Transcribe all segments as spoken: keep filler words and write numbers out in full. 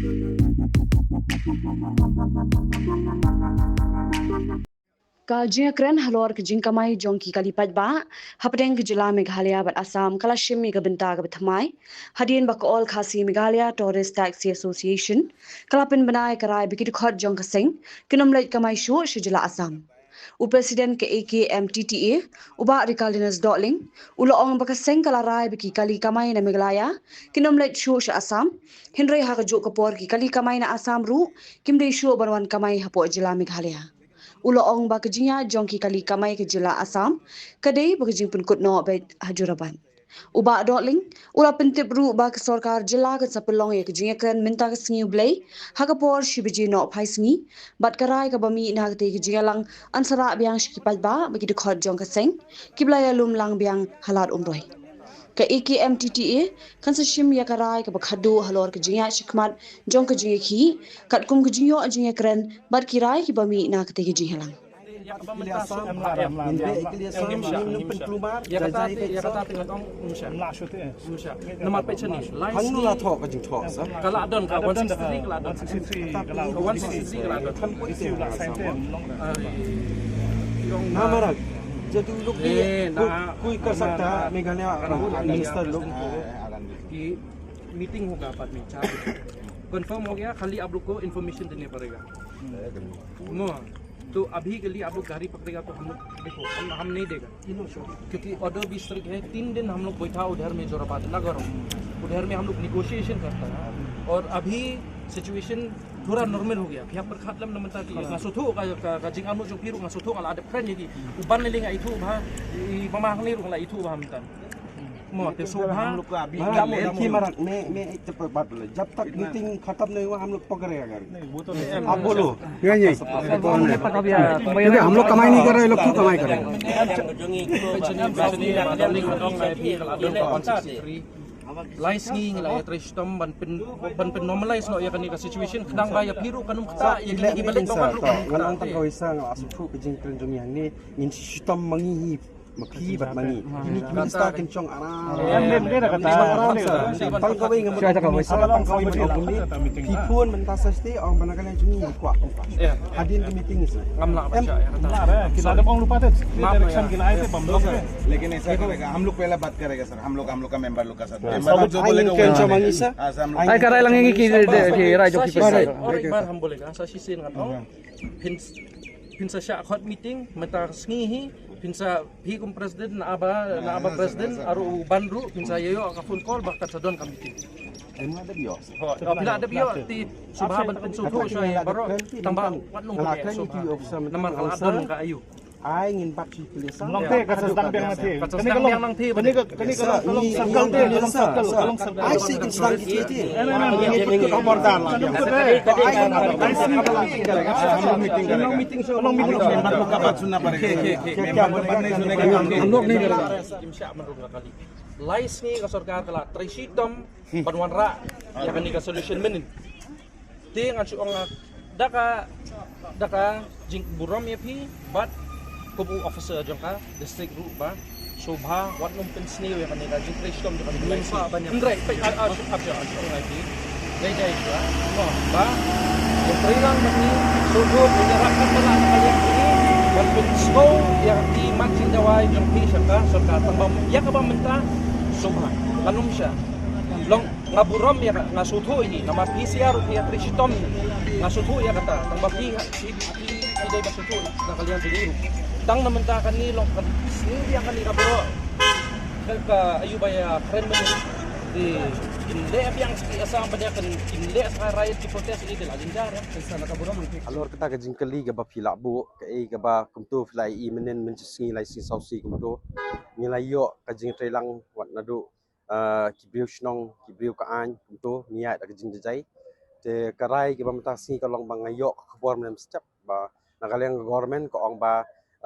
Ka jingkren halor ka jingkamai jong ki kali paidbah hapdeng ka jylla Meghalaya bad Assam ka la shim ïa ka bynta kaba thymmai hadien ba ka All Khasi Meghalaya Tourist Taxi Association ka la pynbna ïa ka rai ba ki dkhot jong ka seng kin ym leit kamai shuh sha jylla Assam. U President ka A K M T T A, u Bah Ricarlinus Dohling, u la ong ba ka seng ka la rai ba ki kali kamai na Meghalaya kin ym leit shuh sha Assam, hynrei ha kajuh ka por ki kali kamai na Assam ruh kim dei shuh ban wan kamai hapoh jylla Meghalaya. U la ong ba ka jingïaid jong ki kali kamai ka jylla Assam ka dei ba ka jingpynkut noh beit ha Jorabat. U Bah Dohling u la pyntip ruh ba ka sorkar jylla kan sa pynlong ïa ka jingïakren mynta ka sngi U Blei ha ka por shi baje nohphai sngi, bad ka rai kaba mih na katei ka jingïalang yn sa rah biang sha ki paidbah ba ki dkhot jong ka seng kiba la ïalum lang biang ha Lad Umroi. Ka A K M T T A kan sa shim ïa ka rai kaba khadduh halor ka jingïaid shakhmat jong ka jingïakhih katkum ka jingïoh jingïakren bad ki rai kiba mih na katei ka jingïalang. Ïa kaba mynta shuh, ïa kata te, ïa kata te ngan ong, um, sha. Um, sha. Namar peit shane, lai sngi. Hangno la thoh ka jingthoh sa? Ka la don ka one sixty-three, ka la don. Ka one sixty-three ka la don. Namar jadu lok ni, koi koi kar sakta, Meghalaya minister lok. Ki meeting hoga, baad mein cha. Confirm ho gaya, khali aap log ko information dene padega. No. तो अभी के लिए आप लोग गाड़ी पकड़ेगा तो हम लोग, देखो, हम, हम नहीं देगा, क्योंकि ऑर्डर बीस तारीख है, तीन दिन हम लोग बैठा उधर में जोराबाद नगर, उधर में हम लोग निगोशिएशन करता है। और अभी सिचुएशन थोड़ा नॉर्मल हो गया। Phi hap pyrkhat lem na mynta ki nga sotho ka, ka, ka jingam jong phi ruh nga sotho, nga la dep kren ïa ki. U ban lei nga ithuh bha, i mama hangne ruh nga la ithuh bha mynta. Mo te shu bha. हम लोग का अभी हाँ, ये थी मरक मैं मैं एक चप्पल बात बोले, जब तक मीटिंग खत्म नहीं हुआ हम लोग पकड़ेगा गाड़ी। नहीं, वो तो नहीं। आप बोलो। नहीं, नहीं। क्योंकि हम लोग कमाई नहीं कर रहे, ये लोग क्यों कमाई कर रहे हैं? Lai sngi ngi la ïatrei shitom ban pyn, ban pyn normalize noh ïa kane ka situation, khnang ba ïa phi ruh kan ym ktah ïa kine ki ba leit ba wan ruh kan ym ktah. Ngan ong tang kawei sa, nga la sngewthuh ka jingkren jong ngi hangne, ngin shitom ma ngi hi. Ma phi bad ma ngi. Kine ki minister kin shong aram. Em, em, em, em, em, em, em. Tang kawei nga mut, tang kawei nga mut, phi phone mynta sa shatei, ong ba na ka liang jong ngi kwah, kwah. Hadien ka meeting is. Ngam lah bacha ïa kata. Ki la dep ong lypa te. Direction ki la ai te bam block te. लेकिन ऐसा करेगा, हम लोग पहला बात करेगा सर, हम लोग, हम लोग का मेंबर लोग का साथ। मेंबर लोग जो बोलेगा वो मानेंगे। हाँ, सर, हम लोग। Ai ka rai lang ïa ngi ki, ki rai jong ki. Sa shisien, और एक बार हम बोलेगा, sa shisien ngan ong. Phin, phin sa shah khot meeting mynta sngi hi, phin sa, phi kum president, Naba, Naba president, aru u ban ruh, phin sa ïoh ka phone call ba kan sa don ka meeting. Em, nga dep ïoh. Ho, phi la dep ïoh, te sngewbha ban pynsngewthuh shuwa ïa baroh, tang ba wat nang pynlong sngewbha. Namar ka la don ka aïu. Ai ngin bat shi pule sa. Long te ka sa sdang biang na te. Ka sa sdang biang na te. Kane ka, kane ka long, ka long circle te, ka long circle, ka long circle. Ai si kin sdang ki te. Em, em, em. Ka long meeting, ka long meeting. Long meeting. Member ko ka bat sunna padega. Member ko bat nahi sunega. Hum log nahi karenge. Lai sngi ka sorkar ka la trei shitom ban wanrah ïa kane ka solution mynnin. Te ngan shu ong da ka, da ka jingburom ïa phi bad kum u officer jong ka district ruh ba sngewbha wat nym pynsniew ïa kane ka jingtrei shitom jong ka. Hynrei peit, a, a, shu, a, shu, a, shu ong ïa phi. Dei, dei shuwa ba ïa trei lang bad ngi, sngewthuh ïa ka rakat ba la ka liang phi ban pynsngew ïa ki mat jingdawa jong phi sha ka sorkar, tang ba ïa kaba mynta sngewbha kan ym shah. Long Nga burom ïa ka, nga sngewthuh hi, namar P C R ruh phi ïatrei shitom. Nga sngewthuh ïa kata, tang ba phi, phi, phi, phi dei ba sngewthuh na ka liang jong ngi ruh. Tang na mynta kane long ka sngi biang kane ka baroh. Ka, ka aïu ba ïa kren mynne. Te kin leh biang sha ki Assam ba dei, kin leh sha ka riot ki protest ïa ki, te la jynjar ïa. Halor kata ka jingkylli kaba phi lah buh, kaei kaba kumto phi la ïohi mynnin, mynshisngi lai sngi saw sngi kumto. Ngi la ïoh ka jingtrei lang wat naduh ah, ki briew shnong, ki briew ka aiñ, kumto, ngi ïaid da ka jingjai. Te ka rai kaba mynta sngi ka long ba nga ïoh ka khubor mynne mynstep ba na ka liang ka government ka ong ba,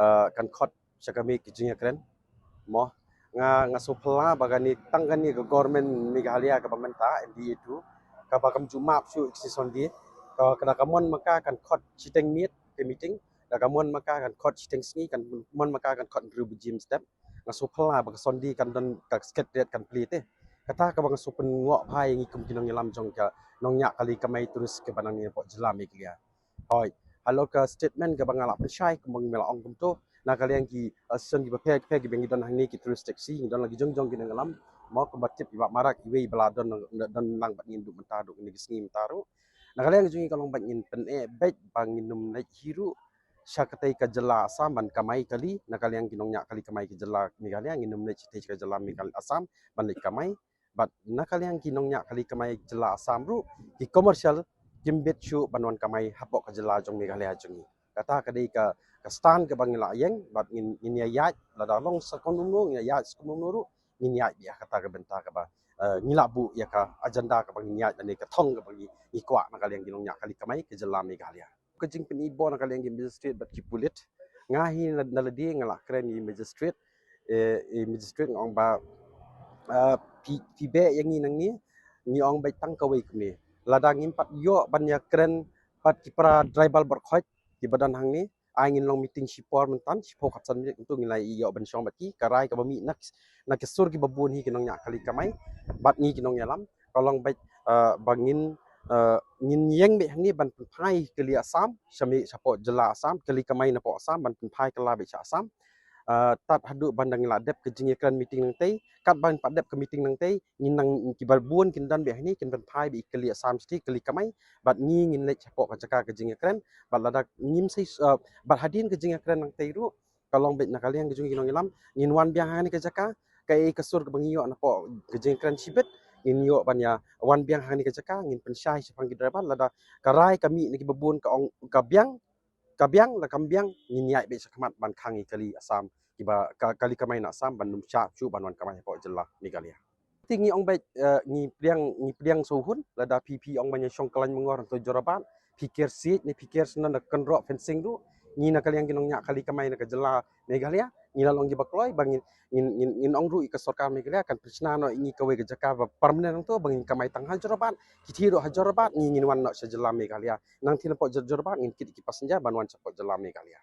ah, kan khot sha ka miet ka jingïakren. Mo, nga, nga sngewphylla ba kane, tang kane ka government Meghalaya kaba mynta, M D A two, kaba kam ju map shuh extension de, ka, ka da ka mon ma ka kan khot shiteng miet ka meeting, da ka mon ma ka kan khot shiteng sngi, kan mon ma ka kan khot hynriew baje mynstep. Nga sngewphylla ba ka Sunday kan don ka secretariat kan plie te. Kata kaba nga sngewpynneh bha ïa ngi kum ki nongïalam jong ka nongñiah kali kamai tourist kaba nang ïa pok jylla Meghalaya. Hoi, halor ka statement kaba nga la pynshai kumba nga la ong kumto, na ka liang ki, eh, station kiba pher pher kiba ngi don hangne ki tourist taxi, ngi don la ki jong jong ki nongïalam, mo kumba tip i Bah Marak iwei ba la don, don lang bad ngi haduh mynta, haduh kine ki sngi mynta ruh. Na ka liang jong ngi ka long bad ngin pyneh bad ba ngin ym leit hi ruh sha katei ka jylla Assam ban kamai kali, na ka liang ki nongñiah kali kamai ka jylla Meghalaya, ngin ym leit shatei ka jylla Meghalaya Assam ban leit kamai. Bad na ka liang ki nongñiah kali kamai jylla Assam ruh, ki commercial, kim bit shuh ban wan kamai hapoh ka jylla jong Meghalaya jong ngi. Kata ka dei ka, ka stand kaba ngi la ïeng, bad ngin, ngin ïa ïaid, lada long sa kumno kumno, ngin ïa ïaid sa kumno kumno ruh, ngin ïaid ïa kata ka bynta kaba, eh, ngi la buh ïa ka agenda kaba ngin ïaid lane ka thong kaba ngi, ngi kwah na ka liang ki nongñiah kali kamai ka jylla Meghalaya. Ka jingpynibor na ka liang ki magistrate bad ki pulit. Nga hi na, na lade nga la kren ïa i magistrate, eh, i magistrate nga ong ba, eh, phi, phi beh ïa ngi nangne, ngi ong beit tang kawei kumne. Lada ngim pat ïoh ban ïa kren bad ki para driver baroh khoit kiba don hangne, ai ngin long meeting shipor mynta, shiphew khatsan minit, kumto ngin la ïoh ban shong bad ki. Ka rai kaba mih na, na ki sur kiba bun hi ki nongñiah kali kamai bad ngi ki nongïalam, ka long beit, eh, ba ngin, eh, ngin ïeng beit hangne ban pynphai kali Assam, sha mih shapoh jylla Assam, kali kamai napoh Assam, ban pynphai kylla beit sha Assam. Eh, tad haduh ban dang la dep ka jingïakren meeting nangtei, katba ngin pat dep ka meeting nangtei, ngin nang, kiba bun kin don beit hangne, kin pynphai beit kali Assam shatei, kali kamai, bad ngi ngin leit shapoh ka jaka ka jingïakren, bad lada ngim sei, eh, bad hadien ka jingïakren nangtei ruh, ka long beit na ka liang ka jong ki nongïalam, ngin wan biang hangne ka jaka, kaei ka sur kaba ngi ïoh napoh ka jingïakren shibit, ngin ïoh ban ïa wan biang hangne ka jaka, ngin pynshai shaphang ki driver, lada ka rai ka mih na kiba bun ka ong ka biang, ka biang, la kam biang, ngin ïaid beit shakhmat ban khang ïa kali Assam, kiba ka, kali kamai na Assam, ban ym shah shuh ban wan kamai hapoh jylla Meghalaya. Te ngi ong beit, eh, ngi pdiang, ngi pdiang shuh hun, lada phi, phi ong ban ïa shong kyllaiñ myngor hangto Jorabat, phi ker siej ne phi ker shnong da kynroh fencing ruh, ngi na ka liang ki nongñiah kali kamai na ka jylla Meghalaya, ngi la long kiba kloi, ba ngin, ngin, ngin, ngin ong ruh ïa ka sorkar Meghalaya, kan pynshna noh ïa ngi kawei ka jaka ba permanent hangto, ba ngin kamai tang ha Jorabat, ki thied ruh ha Jorabat, ngi ngin wan noh sha jylla Meghalaya. Nangta napoh Jor-, Jorabat, ngin kit ki passenger, ban wan shapoh jylla Meghalaya.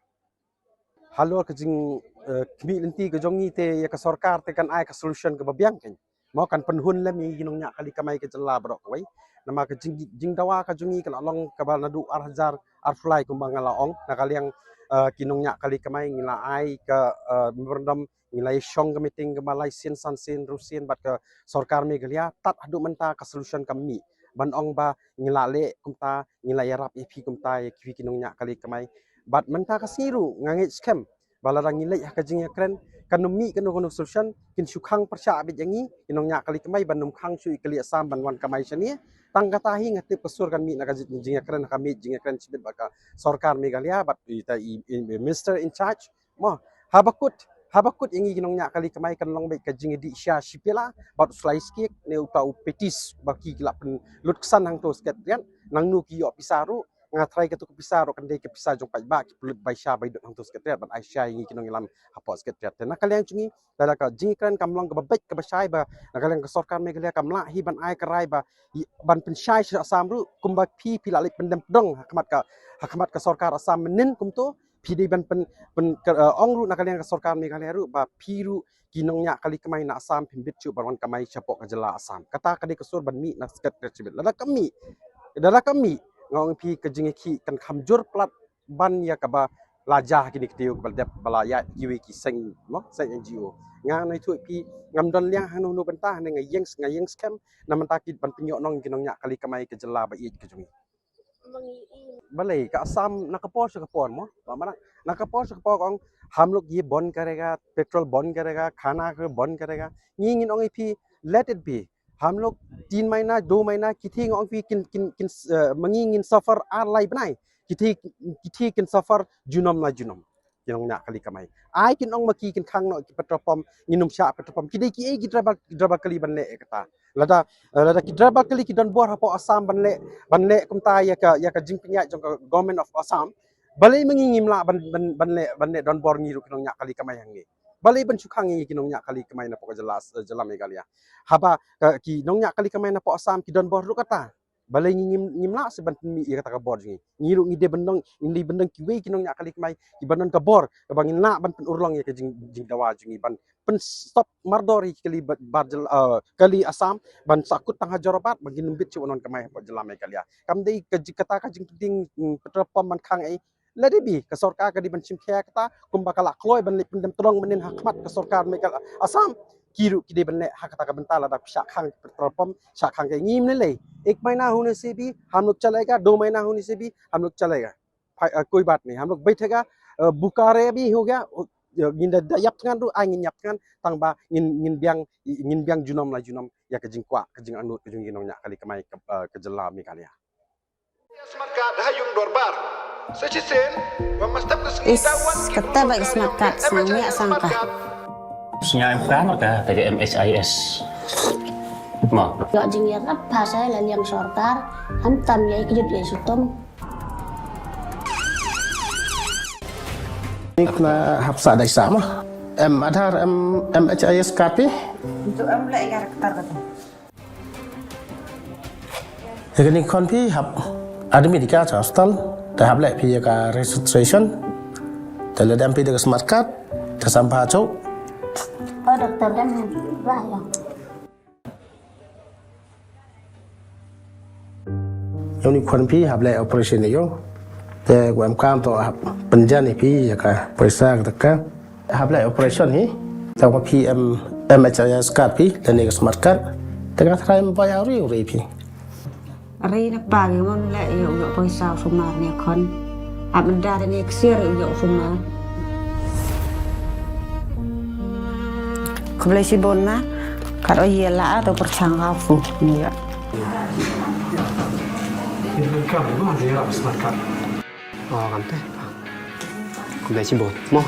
Halor ka jing, eh, khmih lynti ka jong ngi te ïa ka sorkar te kan ai ka solution kaba biang kein. Mo kan pynhun lem ïa ki nongñiah kali kamai ka jylla baroh kawei. Namar ka jing, jingdawa ka jong ngi ka la long kaba naduh ar hajar arphew lai kumba nga la ong. Na ka liang, eh, ki nongñiah kali kamai ngi la ai ka, eh, memorandum, ngi la ïa shong ka meeting kaba lai sien, san sien, hynriew sien bad ka sorkar Meghalaya, tad haduh mynta ka solution kam mih. Ban ong ba ngi la leh kumta, ngi la ïarap ïa phi kumta, ïa phi ki nongñiah kali kamai. Bad mynta ka sngi ruh nga ngeit skhem ba lada ngi leit ha ka jingïakren, kan ym mih kano kano solution, kin shu khang pyrshah beit ïa ngi ki nongñiah kali kamai, ban ym khang shuh ïa kali Assam ban wan kamai shane. Tang kata hi nga tip ka sur kan mih na ka jing-, jingïakren, ha ka miej jingïakren shibit bad ka sorkar Meghalaya bad ita i, i, i minister in charge. Mo, haba kut, haba kut ïa ngi ki nongñiah kali kamai kan long beit ka jingïadih sha shipela bad u Sly Skick ne uta u Petis ba ki la pynlut ksan hangto Secretariat, nangno ki ïoh pisa ruh, nga tharai kato ka pisa ruh kan dei ka pisa jong paidbah, ki pynlut bai sha bai dot hangto Secretariat ban ai sha ïa ngi ki nongïalam hapoh Secretariat. Te na ka liang jong ngi, lada ka jingïakren kam long kaba beit kaba shai ba na ka liang ka sorkar Meghalaya kam lah hi ban ai ka rai ba i-, ban pynshai sha Assam ruh, kumba phi, phi la leit pyndem pdong ha khmat ka, ha khmat ka sorkar Assam mynnin kumto, phi dei ban pyn, pyn, ka, eh, ong ruh na ka liang ka sorkar Meghalaya ruh ba phi ruh ki nongñiah kali kamai na Assam phim bit shuh ban wan kamai shapoh ka jylla Assam. Kata ka dei ka sur ban mih na Secretariat shibit. Lada kam mih, lada kam mih, nga ong phi ka jingïakhih kan kham jur palat ban ïa kaba la jia ha kine ki taïew kaba la dep ba la ïaid kiwei ki seng, mo, seng N G O. Nga ngeit thuh phi ngam don liang hangno hangno bynta, hynrei nga ïeng, nga ïeng skhem na mynta ki ban pynïoh nong ki nongñiah kali kamai ka jylla ba ïeit ka jong ngi. Balei ka Assam na ka por sha ka por mo, ba mana na ka por sha ka por ka ong, हम लोग ये बंद करेगा, पेट्रोल बंद करेगा, खाना बंद करेगा. Ngi ngin ong ïa phi, let it be. हम लोग तीन महीना, दो महीना, kithi nga ong phi kin, kin, kin, eh, ma ngi ngin suffer ar lai bnai. Kithi, kithi kin suffer junom la junom. Ki nongñiah kali kamai. Ai kin ong ma ki kin khang noh ki petrol pump, ngin ym shah petrol pump. Ki dei kiei ki driver, driver kali ban leh ïa kata. Lada, eh, lada ki driver kali ki don bor hapoh Assam ban leh, ban leh kumta ïa ka, ïa ka jingpynïaid jong ka Government of Assam. Balei ma ngi ngim lah ban, ban, ban leh, ban leh don bor ngi ruh ki nongñiah kali kamai hangne. Balei ban shu khang ïa ngi ki nongñiah kali kamai napoh ka jylla, eh, jylla Meghalaya. Haba, eh, ki nongñiah kali kamai napoh Assam ki don bor ruh kata. Balei ngi ngim, ngim lah shuh ban pynmih ïa kata ka bor jong ngi. Ngi ruh ngi dei ban long, ngi dei ban long kiwei ki nongñiah kali kamai kiba don ka bor kaba ngin lah ban pynurlong ïa ka jing, jingdawa jong ngi, ban pynstop mardor ïa ki kali ba-, bar jylla, eh, kali Assam, ban sahkut tang ha Jorabat, ba ngin ym bit shuh ban wan kamai hapoh jylla Meghalaya. Kam dei ka jing, kata ka jingpyntieng, mm, petrol pump ban khang ei. Lada bad ka sorkar ka dei ban shim khia kata, kumba ka la kloi ban leit pyndem tyrong mynnin ha khmat ka sorkar Meghalaya, Assam, ki ruh ki dei ban leh ha kata ka bynta, lada phi shah khang petrol pump, shah khang kaei, ngim lei lei. Ek mahina hone se bhi hum log chalega, do mahina hone se bhi hum log chalega. Phai, eh, koi baat nahi, hum log baithega, eh, bukare bhi ho gaya, eh, ngin da, da ïap thngan ruh, ai ngin ïap thngan, tang ba ngin, ngin biang, ngin biang junom la junom ïa ka jingkwah, ka jingangnud ka jong ngi nongñiah kali kamai ka, eh, ka jylla Meghalaya. Smartcard ha ïung dorbar. Sa shisien ba mynstep ka sngi, is, da wan ki kata briew ba ka smartcard, ki sngi ïa sangka. Sngewbha ka, ka M H I S. Mo. Ïoh jingïarap ha sa la liang sorkar, khamtam ïa ki jut ïa shitom. Ni kane hap sa dei sa mo. Em Aadhaar, em M H I S card phi? Untuk em leh ïa ka rektar kata. Ïa kane khon phi hap admit ïa ka cha hospital, te hap leh phi ïa ka registration, te lada em phi da ka smart card, te sam pha cho. Oh, doktor, dem ba ïa. Ïa une khon phi hap leh operation ïa u. Te u em kam to hap pynjan ïa phi ïa ka poisa ka taka. Hap leh operation hi. Tang ba phi em M H I S card phi, lane ka smart card. Te nga tharai em bai auri uri phi. Ri na pa ngi mon leh ïa u ïoh poisa u sumar ne khon. Hap menda ne ksiar u ïoh u sumar. Khublei shibun ma. Kat o ïa la to pyrshang ka fu ne ïa. Ini kan ma dia smart card. Oh, kan te. Khublei shibun. Mo.